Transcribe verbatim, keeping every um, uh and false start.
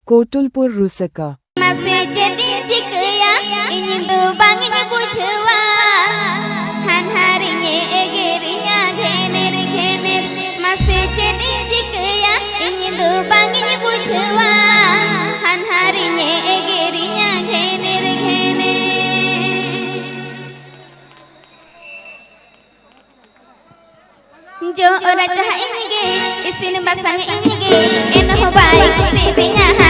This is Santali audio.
ᱠᱳᱴᱩᱞᱯᱩᱨ ᱨᱩᱥᱟᱠᱟ᱾ ᱢᱟᱥᱮ ᱪᱮᱫ ᱤᱧ ᱪᱤᱠᱟᱹᱭᱟ, ᱤᱧ ᱫᱚ ᱵᱟᱝ ᱤᱧ ᱵᱩᱡᱷᱟᱹᱣᱟ᱾ ᱦᱟᱱᱦᱟᱨᱤᱧ ᱮᱜᱮᱨᱤᱧᱟ ᱜᱷᱮᱱᱮᱨ ᱜᱷᱮᱱᱮᱨ᱾ ᱢᱟᱥᱮ ᱪᱮᱫ ᱤᱧ ᱪᱤᱠᱟᱹᱭᱟ, ᱤᱧ ᱫᱚ ᱵᱟᱝ ᱤᱧ ᱵᱩᱡᱷᱟᱹᱣᱟ᱾ ᱦᱟᱱᱦᱟᱨᱤᱧ ᱮᱜᱮᱨᱤᱧᱟ ᱜᱷᱮᱱᱮᱨ ᱜᱷᱮᱱᱮᱨ᱾ ᱡᱚᱜ ᱨᱟᱪᱟᱜ ᱤᱧ ᱜᱮ, ᱤᱥᱤᱱ ᱵᱟᱥᱟᱝ ᱤᱧ ᱜᱮ, ᱮᱱᱦᱚᱸ ᱵᱟᱭ ᱠᱩᱥᱤᱭᱟᱫᱤᱧᱟ᱾